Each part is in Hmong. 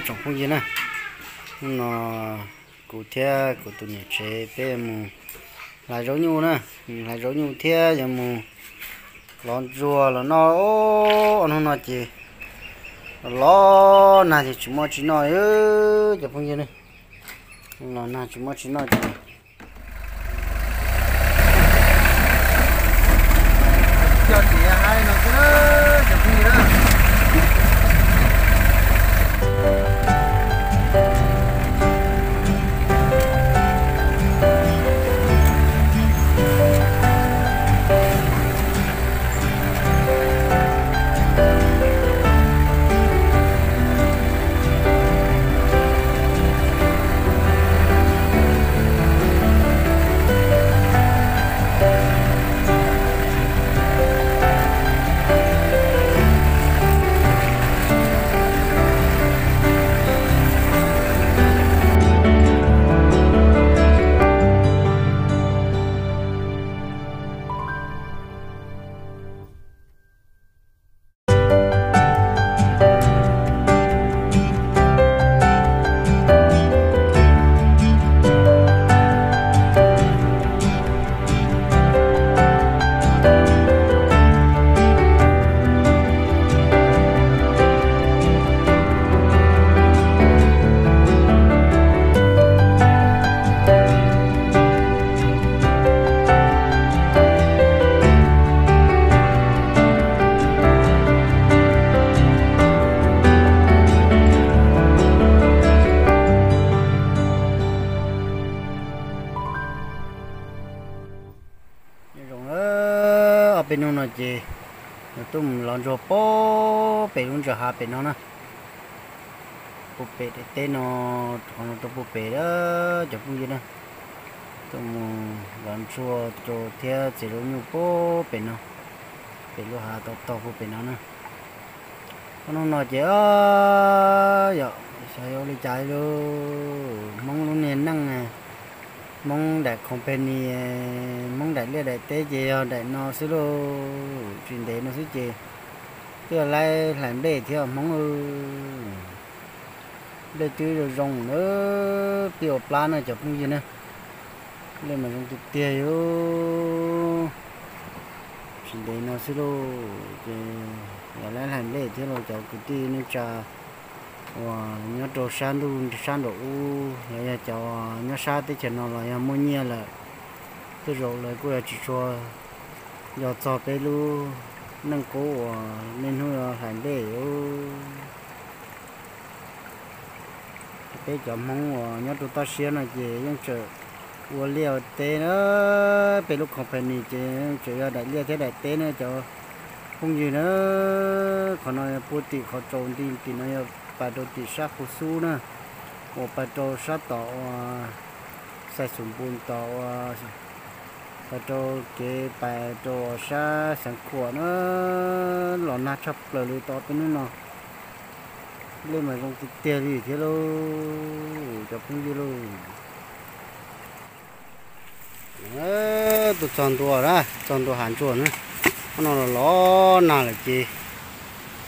Tsoom phooj ywg na, hnub no kuv thiab kuv tus niam tsev peb mus hlais zaub nyuj na, hlais zaub nyuj thiab yuav mus lov ntsuag los noj. Ob hnub no ces los nag ces tsis muaj tsis noj cov phooj ywg ne, los nag tsis muaj tsis noj ces Nyob zoo, ob peb hnub no ces yus tuaj mus lov ntsuag puag pem lub ntsa hav pem no na, puag pem daim teb no, qhov no rau puag pem cov phooj ywg na, tuaj mus lov ntsuag rau thiab txiav zaub nyuj puag pem no, pem lub hav tau taug puag pem no na. Ob hnub no ces yog xyov yuav ua li cas li lauj, Hmoob lub niag neej, Hmoob daim company, Hmoob daim liaj daim teb ces yog daim no xwb lauj, tsis ntev no xwb ces twb laib hlais nplej thiab Hmoob. Nplej twb zoo zoo na, pib ua plab na cov phooj ywg na, nplej mas zoo tiag tiag li. Tsis ntev no xwb lauj ces yog laib hlais nplej thiab lauj cov kwv tij neej tsa uas nyob rau sab ntuj sab nraum ub, yog cov nyob sab teb chaws no los yog muaj nyiaj lawm, tej zaum lawv kuj yuav tsis tshua nco txog peb lub neej qub uas niaj hnub yuav hlais nplej. Peb cov Hmoob uas nyob rau toj siab no ces yeej tseem ua liaj ua teb na, peb lub company ces yeej tseem yog daim liaj thiab daim teb na cov phooj ywg na. Qhov no puag tim qhov tsaus nti tim no yog pais rau tim sab Qhu Xub na, uas pais rau sab tom uas Xais Xus Npus tom uas pais rau kev pais rau sab Xeev Khuam na. Los nag tshaj plaws li tau peb hnub no, nplej mas zoo tiag tiag li thiab lauj cov phooj ywg lauj. Tuaj txog ntua na, txog ntua hav ntsuag na, ob no los los nag lawm ces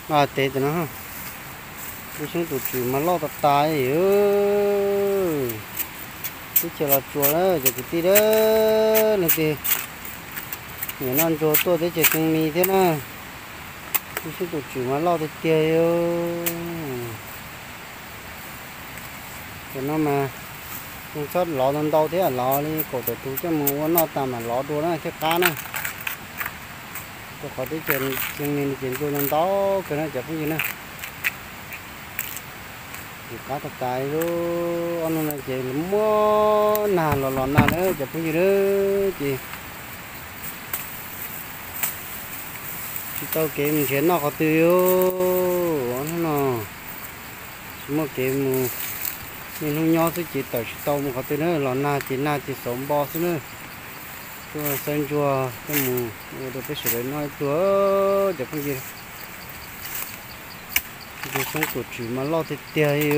no tev tas no, lub xyoob tus tswm mas loj tas tas li. Teb chaws Los Tsuas na cov kwv tij na, leej twg nyiam noj ntsuag tuaj teb chaws Xeev Mis thiab na, lub xyoob tus tswm mas loj tiag tiag li. Cov no mas txhob lov ntau ntau thiab, lov li kaum tawm tus coj mus ua noj tas mam lov dua na thiaj qab na. Rau qhov teb chaws Xeev Mis no ces ntsuag ntau ntau kawg na cov phooj ywg na. Ces qab tas tas li, ob hnub no ces muaj nag los los nag na cov phooj ywg na, ces tsis tau kev mus nrhiav noj qhov twg li. Ob hnub no tsis muaj kev mus, niaj hnub nyob xwb ces tawm tsis tau mus qhov twg na, los nag ces nag ces xauv npo xwb na. Tuaj xawb ntsuag coj mus ua rau peb sawv daws noj ib pluag cov phooj ywg. Ntsuag xyoob tus tswm mas loj tiag tiag li.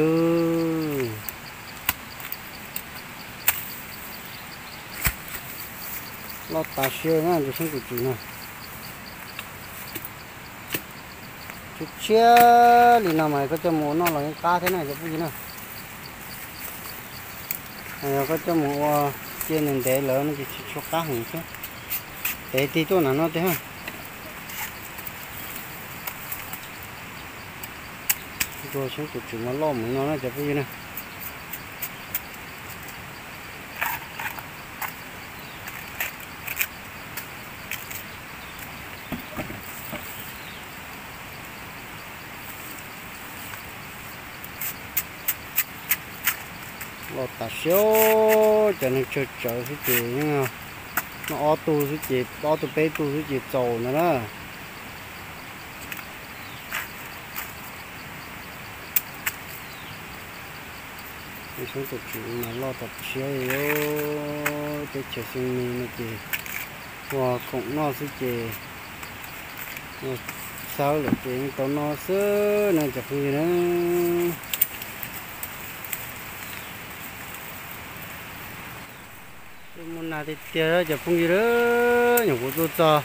Loj tas siab na ntsuag xyoob tus tswm no. Tshiab tshiab li no mas koj coj mus ua noj los yeej qab thiab na cov phooj ywg na. Yog koj coj mus ua cia ntev ntev lawm no ces tsis tshua qab heev thiab. Tev tig tuaj nram no tiag. Ntsuag xyoob tus tswm mas loj mus no na cov phooj ywg na. Los tas siab, cov neeg tsawg tsawv xwb ces yeej noj ob tug xwb ces, ob tug peb tug xwb ces txaus ntawd na. Xyoob tus tswm mas loj tas siab li, teb chaws Xeev Mis no ces ua khoom noj xwb ces, ua xawb lawm ces yeej tau noj xwb na cov phooj ywg na. Twb muaj nag tiag tiag cov phooj ywg, nyuam qhuav tuaj txog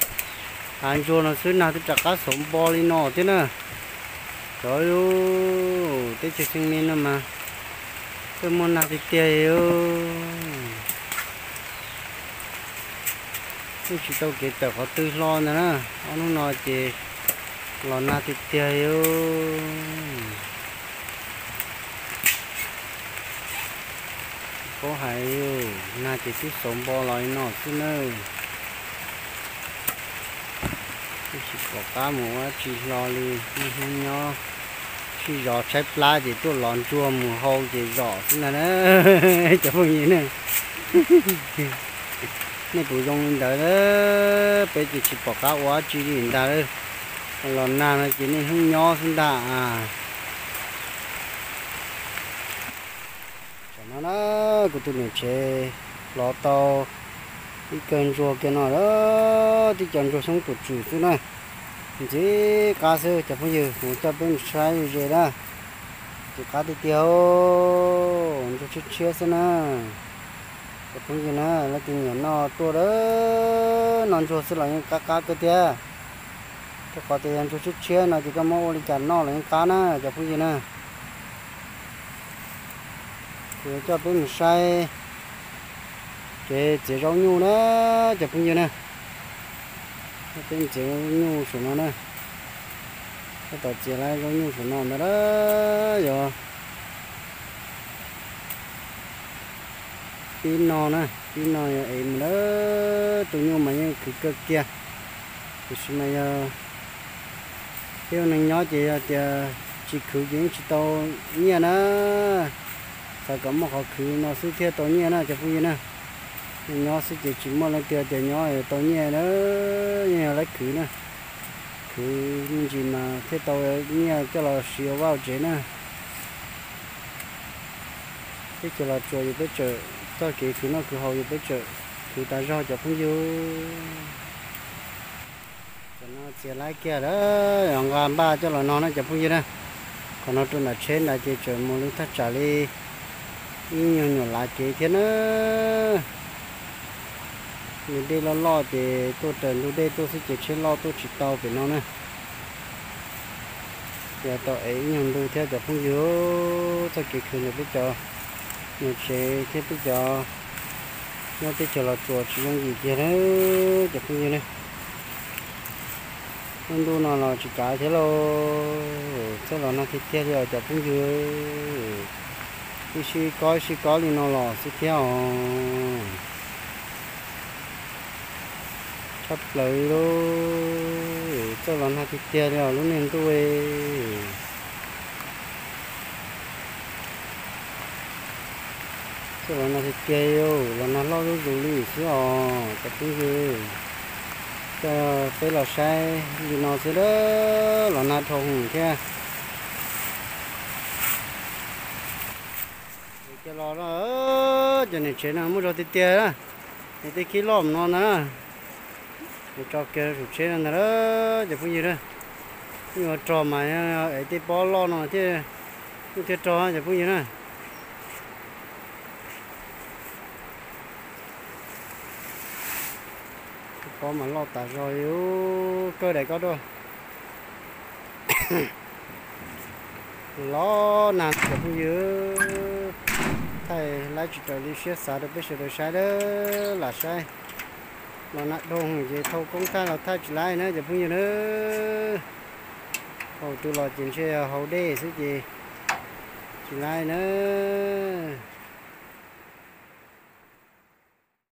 hav ntsuag no xwb nag twb rov qab xauv npo li no thiab na. Cov teb chaws Xeev Mis no mas twb muaj nag tiag tiag li. Yeej tsis tau kev tawm qhov twg hlo ntag na. Ob hnub no ces los nag tiag tiag li. Paub hais, nag ces twb xauv npo los li no xwb na. Twb tsis pom qab mus ua dab tsi hlo li, niaj hnub nyob sib zov tshaib plab ces tuaj los ntsuag mus hau ces zom xwb ntag na. Cov phooj ywg ne, nej puas zoo li ntawd? Peb ces tsis pom qab ua dab tsi li ntag. Los nag no ces niaj hnub nyob xwb ntag. Tam no na, kuv tus niam tsev hlov tau ib kawg ntsuag kiag no, tib co ntsuag xyoob tus tswm xwb na. Ntxim qab xwb cov phooj ywg, kuv coj peb mus saib ze na. Ntxim qab tiag tiag, ntsuag tshiab tshiab xwb na. Cov phooj ywg na, leej twg nyiam noj tuaj, noj ntsuag xwb los yeej qab qab kawg tiag. Rau qhov tias yog ntsuag tshiab tshiab no ces koj muab ua li cas noj los yeej qab na cov phooj ywg na. Kuv yuav coj peb mus saib kev txiav zaub nyuj na cov phooj ywg na. Coj peb mus txiav zaub nyuj saum no na. Tab tom txiav zaub nyuj saum no ntag, yog pib no na, pib no yog es mus lawm, tus nyuj mas yeej khwv kawg kiag. Tiam sis mas yog peb ua neeg nyob ces yog tias tsis khwv ces yeej tsis tau nyiaj na. Xav kom muaj qhov khwv no xwb thiaj tau nyiaj na cov phooj ywg na. Nyob xwb ces tsis muaj leej twg tias nyob tau nyiaj na, yeej yog lawv khwv na. Khwv me ntsis mas thiaj tau nyiaj coj los siv ua vaj ua tsev na. Teb chaws Los Tsuas yus peb tseem, txoj kev khwv noj khwv haus yus peb tseem khwv tas zog cov phooj ywg. Tam no txiav laib kiag lawm, nqa npaj coj los no na cov phooj ywg na. Qhov no rau nram tsheb nrad ces tseem mus li thaj tsam li ib nyuag nyuam lav kev thiab na. Nws dej loj loj ces tuaj raws ntug dej tuaj xwb ces tsheb loj tuaj tsis tau pem no na. Ces tau ev ib nyuag ntu thiab cov phooj ywg, txoj kev khwv ntawm peb cov niam tsev thiab peb cov nyob teb chaws Los Tsuas tsis yooj yim kiag na cov phooj ywg na. Lub ntuj no los tsis kav thiab lauj, txawj los nag tiag tiag li os cov phooj ywg. Ib sij kob ib sij kob li no los xwb thiab os. Tshaj plaws li lauj, txawj los nag tiag tiag li os lub niag ntuj. Txawj los nag tiag tiag li, los nag loj zuj zus li xwb os cov phooj ywg. Coj peb los saib li no xwb, los nag dhau hwv thiab. Cov los, cov niam tsev no muaj zog tiag tiag na. Nws tej khib loj mus no na, nws tso kiag saum tsheb no ntag cov phooj ywg na. Nyuj rog mas es tej pob loj no thiaj, nyuj thiaj rog cov phooj ywg na. Tej pob mas loj tas zog li, kawg daim kob dua. Los nag cov phooj ywg, thaij laib tsis raws li siab xav rau peb sawv daws saib lawm, lam saib los nag doog ces thau koob thaij los thaij tsis laib na cov phooj ywg na. Haus twg los ces ntshe haus dej xwb ces tsis laib na.